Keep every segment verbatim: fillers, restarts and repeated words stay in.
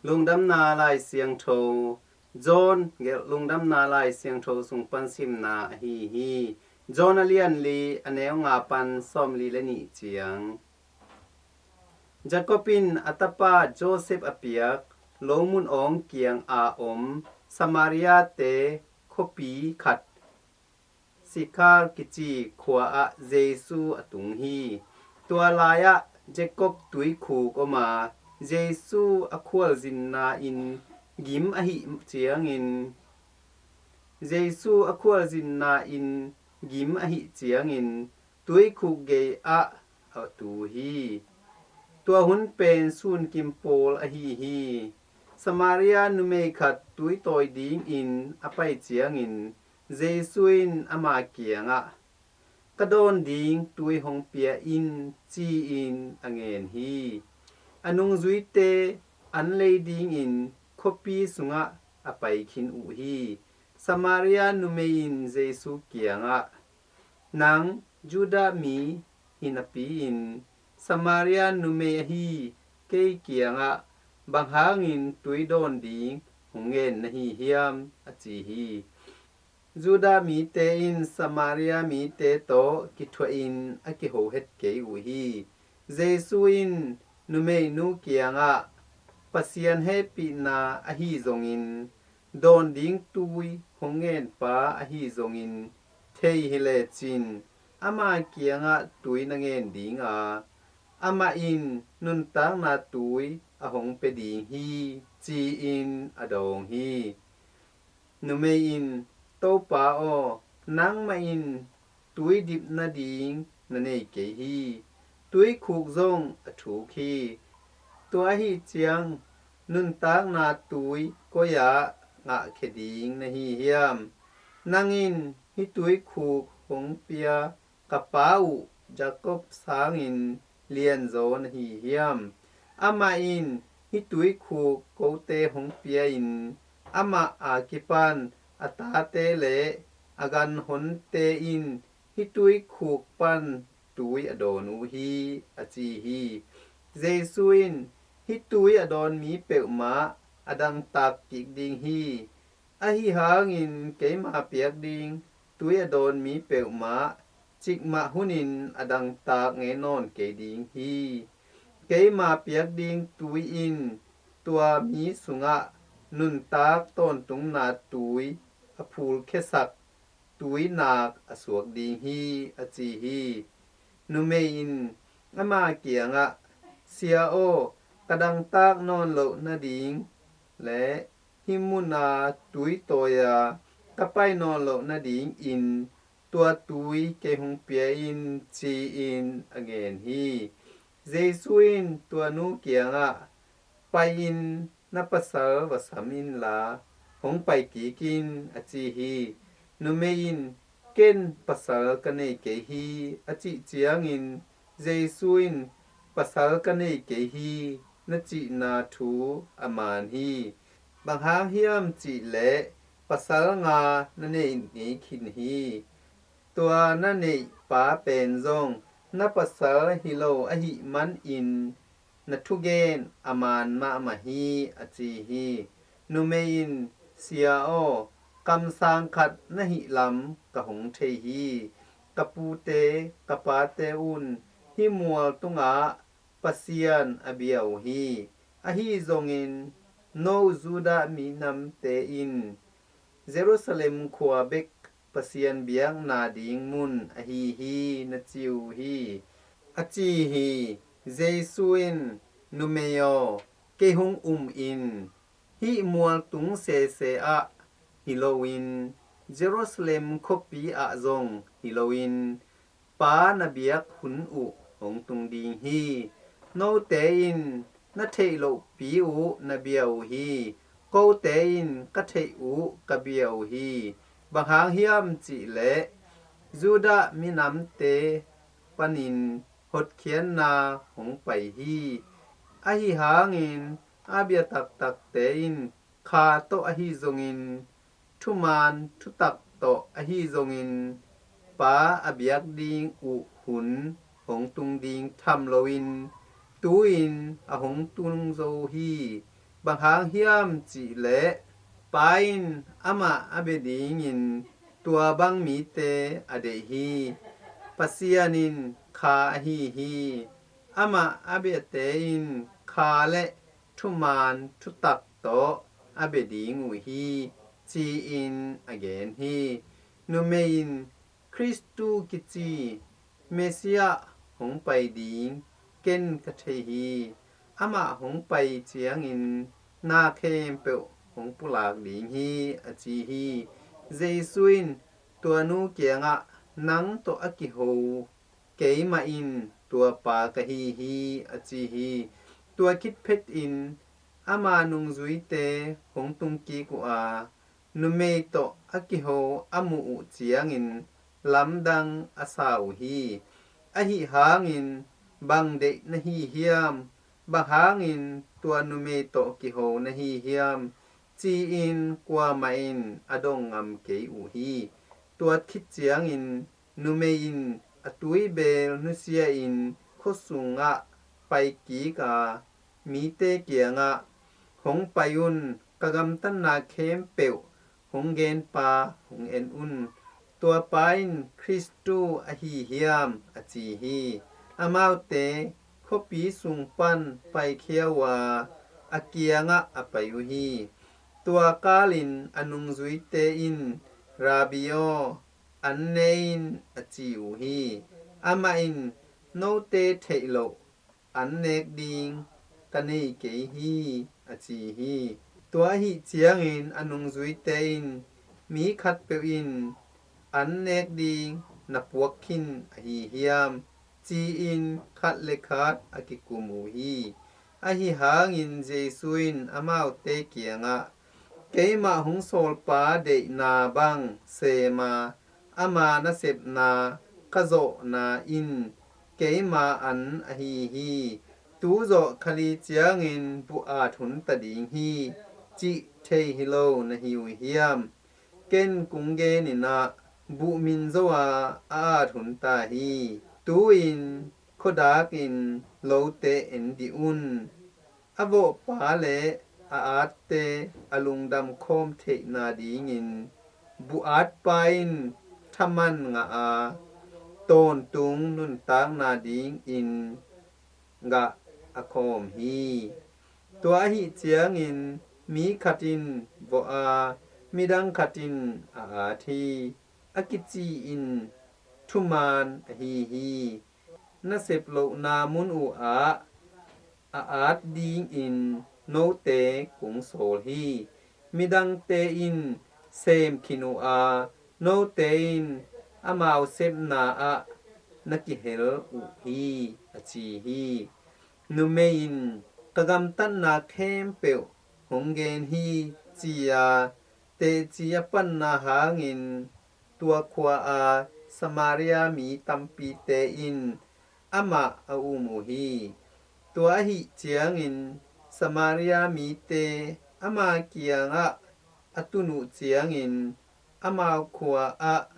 Lungdamna Lai Siangtho, John gelh Lungdamna Lai Siangtho sung pan simna ahi hi. John a lian li, a neu nga pan sawmli le nih ciang. Jacob in a tapa Joseph a piak, lo mun awng kiang a om Samaria te khuapi khat, Sikhar kici khua ah Jesu a tung hi. Tua lai-ah Jacob tuikhuk om a, Jesu a khualzinna in gim ahih ciangin, Jesu a khualzinna in gim ahih ciangin, tuikhuk gei ah a tu hi. Tua hun pen sunkim pawl ahi hi. Samaria numei khat tui tawi dingin a pai ciangin, Jesu in ama kiangah, "Ka dawn ding tui hong pia in," ci-in a ngen hi. A nungzuite an lei dingin khuapi sungah a pai khin uh hi. Samaria numei in Jesu kiangah, "Nang Judah mi hi napi-in Samaria numei ahi kei kiangah bang hangin tui dawn ding hong ngen na hi hiam?" a ci hi. Judah mite in Samaria mite tawh kithuahin a kiho het kei uh hi. Jesu in numeinu kiangah, "Pasian hehpihna ahi zongin, dawn ding tui hong ngenpa ahi zongin thei hi lecin, ama kiangah tui na ngen ding a, amah in nuntakna tui a hong pia ding hi," ci-in a dawng hi. Numei in, "Topa aw, nangmah in tui dip nading na nei kei hi. Tuikhuk zong a thuk hi. Tua ahi ciang nuntakna tui koi-ah ngahkhia ding na hi hiam? Nang in hih tuikhuk hong pia ka pa uh Jacob sangin lianzaw na hi hiam? Amah in hih tuikhuk kote hong pia-in, amah a kipan a tate le a ganhonte in hih tuikhuk pan tui a dawn uh hi," a ci hi. Jesu in, "Hih tui a dawn mi peuhmah a dangtak kik ding hi. Ahi hangin keima piak ding tui a dawn mi peuhmah cikmah hunin a dangtak ngei nawn kei ding hi. Keima piak ding tui in tua mi sungah nuntak tawntungna tui a phulkhiasak tuinak a suak ding hi," a ci hi. Numei in ama kiangah, "Sia aw, ka dangtak nawn loh nading le hih muna tui tawi-a ka pai nawn loh nadingin tua tui kei hong pia in," ci-in a ngen hi. Jesu in tua nu kiangah, "Pai-in na pasal va sam inla, hong pai kik in," a ci hi. Numei in, "Ken pasal ka nei kei hi," a cih ciangin Jesu in, "Pasal ka nei kei hi, na cihna thu a man hi. Bang hang hiam cihleh pasal nga na nei ngei khin hi. Tua na neih pa pen zong na pasal hi lo ahih manin na thugen a man mahmah hi," a ci hi. Numei in, "Sia aw, kamsang khat na hih lam ka hong thei hi. Ka pute, ka pate un hih mual tungah Pasian a bia uh hi. Ahi zongin no Judah minamte in Jerusalem khua bek Pasian biakna ding mun ahi hi, na ci uh hi," a ci hi. Jesu in, "Numei aw, kei hong um in. Hih mualtung sese ah hi loin Jerusalem khuapi ah zong hi loin Pa na biak hun uh hong tung ding hi. Note in na theih lohpi uh na bia uh hi. Kote in ka theih uh ka bia uh hi. Bang hang hiam cihleh Judah minamte panin hotkhiatna hong pai hi. Ahi hangin a bia taktakte in kha tawh ahi zongin, thuman thutak tawh ahi zongin, Pa a biak ding uh hun hong tung ding tham loin tu-in a hong tung zo hi. Bang hang hiam cih leh Pa in amah a bia dingin tua bang mite a deih hi. Pasian in kha ahi hi. Amah a biate in kha le thuman thutak tawh a bia ding uh hi, ci-in a gen hi. Numei in, Khristu kici Messiah hong pai ding ken ka thei hi. Amah hong pai ciangin na khempeuh hong pulak ding hi, a ci hi. Jesu in tua nu kiangah, nang tawh a kiho keimah in tua pa ka hi hi, a ci hi. Tua khit phetin ama nungzuite hong tung kik uh a, numei tawh a kiho a muh uh ciangin lamdang a sa uh hi. Ahi hangin, bang deih na hi hiam? Bang hangin tua numei tawh kiho na hi hiam? Ci-in kuamah in a dong ngam kei uh hi. Tua khit ciangin numei in a tuibeel nusia-in khua sungah pai kik a, mite kiangah, hong pai un, ka gamtatna khempeuh hong genpa hong en un. Tua pa in Khristu ahi hiam? a ci hi. Amaute khuapi sung pan paikhia uh a, a kiangah a pai uh hi. Tua kalin a nungzuite in, Rabbi aw, an ne in, a ci uh hi. Amah in, note theih loh an nek ding ka nei kei hi, a ci hi. Tua ahi ciangin a nungzuite in, mi khatpeuh in an nek ding na puak khin ahi hiam? Ci-in khat le khat a kikum uh hi. Ahi hangin Jesu in amaute kiangah, keimah hong sawlpa deihna bang sem a, ama nasepna ka zawhna in keima an ahi hi. Tu zawh khali ciangin buh at hun ta ding hi, cih thei hi lo na hi uh hiam? Ken kung genin ah, buh min zo a a at hun ta hi. Tu-in khuadakin lote en dih un. A vawhpa le a atte a lungdam khawm theihna dingin buh atpa in thaman ngah a, tawntung nuntakna dingin gah a khawm hi. Tua ahi ciangin mi khat in vawh a, midang khat in a at hi. A kici in thuman ahi hi. Nasep lohna mun uh ah a at dingin note kong sawl hi. Midangte in sem khin uh a, note in amau sepna ah na kihel uh hi, a ci hi. Numei in, ka gamtatna khempeuh hong gen hi, ci-a teci a panna hangin tua khua-a Samaria mi tampite in amah a um uh hi. Tua ahi ciangin Samaria mite ama kiangah a tun uh ciangin amau khua-ah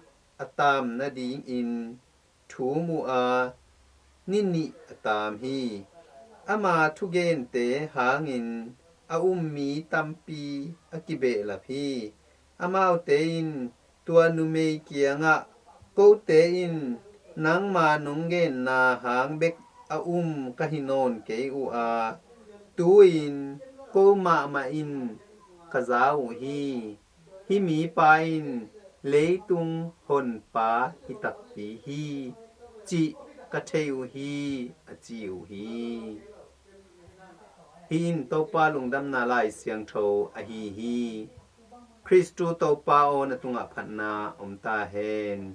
a taam nadingin thum uh a, ni nih a taam hi. Ama thugente hangin a um mi tampi a kibehlap hi. Amaute in tua numei kiangah, kote in nangma nong genna hang bek a um ka hi nawn kei uh a, tu-in ko mahmah in ka za uh hi. Hih mipa in leitung honpa hi takpi hi, cih ka thei uh hi, a ci uh hi. Hih in Topa lungdamna Lai Siangtho ahi hi. Khristu Topa aw, na tungah phatna om ta hen.